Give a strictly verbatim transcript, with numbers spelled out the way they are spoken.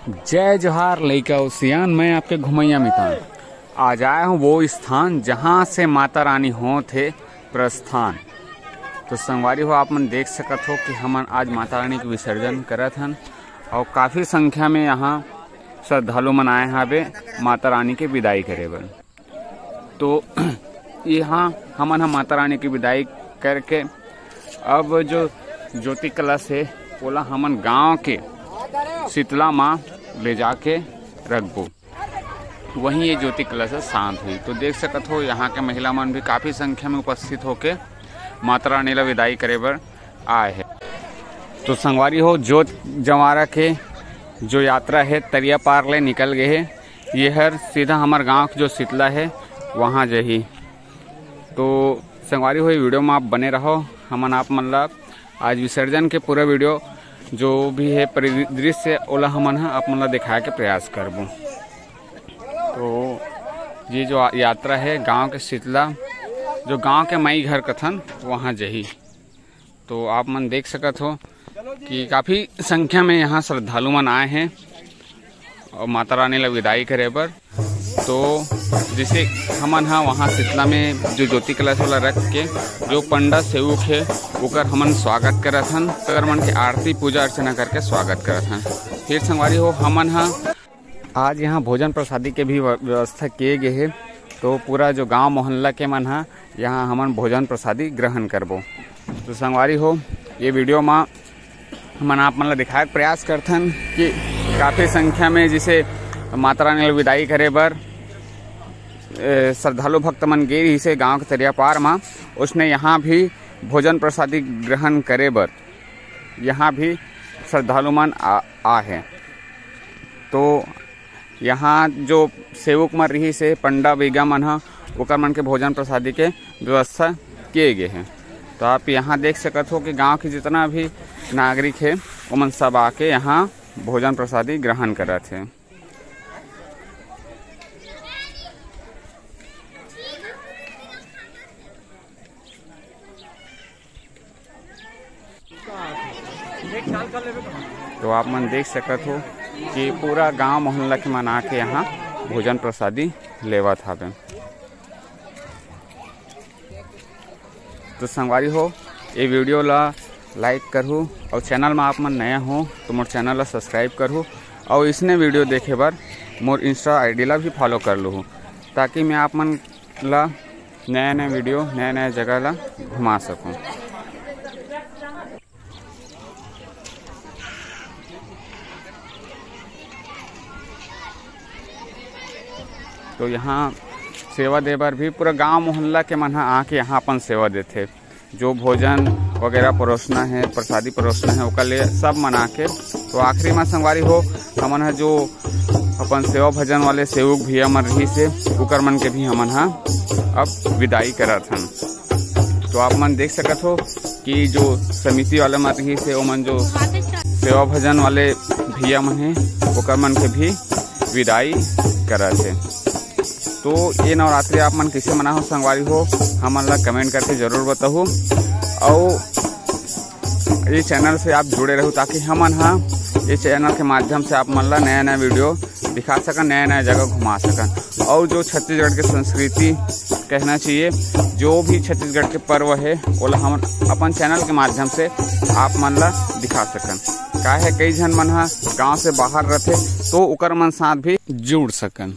जय जोहार लइका अउ सियान, मैं आपके घुमैया मितान। आज आए हूँ वो स्थान, जहाँ से माता रानी होत हे प्रस्थान। तो संगवारी हो, आप मन देख सकत हो कि हमन आज माता रानी के विसर्जन करत हन अउ काफ़ी संख्या में यहाँ श्रद्धालु मन आए हावे माता रानी के विदाई करे बर। तो यहाँ हमन ह माता रानी के विदाई करके अब जो ज्योति कलश हे, ओला हमन गांव के शीतला माँ ले जाके रखबो। वहीं ये ज्योति कलश ह शांत होही। तो देख सकत हो, यहाँ के महिला मन भी काफ़ी संख्या में उपस्थित होके माता रानी ला विदाई करे बर आए हे। तो संगवारी हो, जोत जंवारा के जो यात्रा हे, तरिया पार ले निकल गए हे। ये हर सीधा हमर गांव के जो शीतला हे, वहाँ जही। तो संगवारी हो, ये वीडियो में आप बने रहो। हमन आप मन ला आज विसर्जन के पूरा वीडियो जो भी हे परिदृश्य, ओला हमन ह आप मन ला दिखाए के प्रयास करबो। तो ये जो आ-, यात्रा हे गांव के शीतला, जो गांव के माई घर कथन, वहाँ जही। तो आप मन देख सकत हो कि काफ़ी संख्या में यहाँ श्रद्धालु मन आए हैं और माता रानी ला विदाई करे बर। तो जैसे हमन हा वहाँ शीतला में जो ज्योति कलश वाला रख के जो पंडा सेवक हे, ओकर हमन स्वागत करत हन, ओकर मन के आरती पूजा अर्चना करके स्वागत करत हन। फिर संगवारी हो, हमन हा आज यहाँ भोजन प्रसादी के भी व्य-, व्यवस्था किए गए हे। तो पूरा जो गांव मोहल्ला के मन हा यहाँ हमन भोजन प्रसादी ग्रहण करबो। तो संगवारी हो, ये वीडियो में हमन आप मन ला दिखाए के प्रयास करथन कि काफ़ी संख्या में जैसे माता रानी ला विदाई करे बर, ए, श्रद्धालु भक्त मन गे रहिसे गांव के तरिया पार मा, उसने यहाँ भी भोजन प्रसादी ग्रहण करे बर यहाँ भी श्रद्धालु मन आ, आ हे। तो यहाँ जो सेवक मन रहिसे, पंडा बिगा मन ह, ओकर मन के भोजन प्रसादी के व्यवस्था किए गए हे। तो आप यहाँ देख सकत हो कि गांव के जितना भी नागरिक हे, ओमन सब आके यहाँ भोजन प्रसादी ग्रहण करत हे। तो आप मन देख सकत हो कि पूरा गांव मोहल्ला के मन आके यहाँ भोजन प्रसादी लेवत हावे। तो संगवारी हो, ये वीडियो ला like करहू और चैनल में आप मन नया हो तो मोर चैनल ला subscribe करहू और इसने वीडियो देखे बर मोर Insta ID ला भी follow कर लूहू, ताकि मैं आप मन ला नया नया वीडियो, नया नया जगह ला घुमा सकूं। तो यहाँ सेवा दे बर भी पूरा गांव मोहल्ला के मन ह आके यहाँ अपन सेवा देथे। जो भोजन वगैरह परोसना है, प्रसादी परोसना है, ओकर लिए सब मन आके। तो आखिरी में संगवारी हो, हमन ह जो अपन सेवा भजन वाले सेवक भैया मन रहिसे, ओकर मन के भी हमन ह अब विदाई करत हन। तो आप मन देख सकत हो कि जो समिति वाला मन रहिसे, ओमन जो सेवा भजन वाले भैया मन हे, ओकर मन के भी विदाई करत हे। तो ये नवरात्रि आप मन कइसे मनाहो संगवारी हो, हमन ला comment करके जरूर बताहू। अउ ये चैनल से आप जुड़े रहू, ताकि हमन हा ये चैनल के माध्यम से आप मन ला नया नया वीडियो दिखा सकन, नया नया जगह घुमा सकन। अउ जो छत्तीसगढ़ के संस्कृति कहना चाहिए, जो भी छत्तीसगढ़ के पर्व हे, ओला हमन अपन चैनल के माध्यम से आप मन ला दिखा सकन। काहे कई झन मन हा गांव से बाहर रथे, तो ओकर मन साथ भी जुड़ सकन।